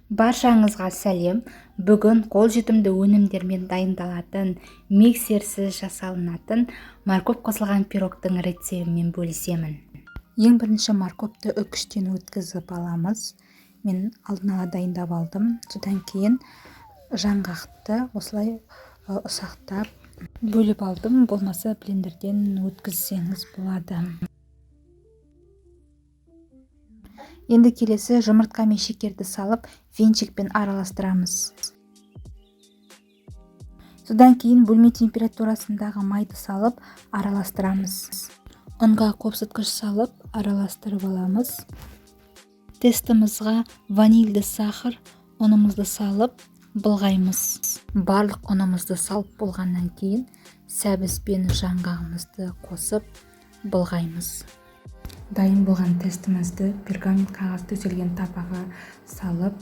Баршаңызға сәлем. Бүгін қолжетімді өнімдермен дайындалатын, миксерсіз жасалынатын морковь қосылған пирогтың рецептімен бөлісемін. Ең бірінші морковьті үкіштен өткізіп аламыз. Мен алдын ала дайындап алдым. Содан кейін жаңғақты осылай ұсақтап бөліп алдым. Болмаса блендерден өткізсеңіз болады. Енді келесі жұмыртқа мен шекерді салып, венчикпен араластырамыз. Содан кейін бөлме температурасындағы майды салып, араластырамыз. Ұнға қопсытқыш салып, араластырып аламыз. Тестімізға ванильді сахар, ұнымызды салып, былғаймыз. Барлық ұнымызды салып болғаннан кейін сәбіз бен жаңғағымызды қосып, былғаймыз. Дайын болған тестімізді пергамент қағаз төселген табаға салып,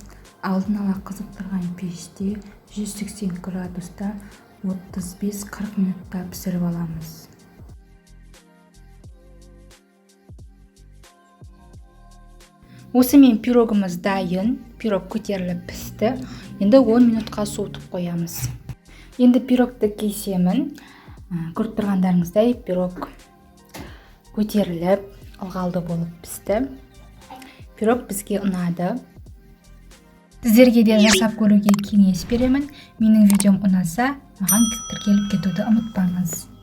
алдын ала қызып тұрған пеште 180 градуста 35-40 минутта пісіріп аламыз. Осымен пирогымыз дайын, пирог көтеріліп пісті. Енді 10 минутқа суытып қоямыз. Енді пирогты кесемін. Көріп тұрғандарыңыздай, пирог көтеріліп, ылғалды болып пісті. Пирог бізге ұнады. Сіздерге де жасап көруге кеңес беремін. Менің видеом ұнаса, маған тіркеліп кетуді ұмытпаңыз.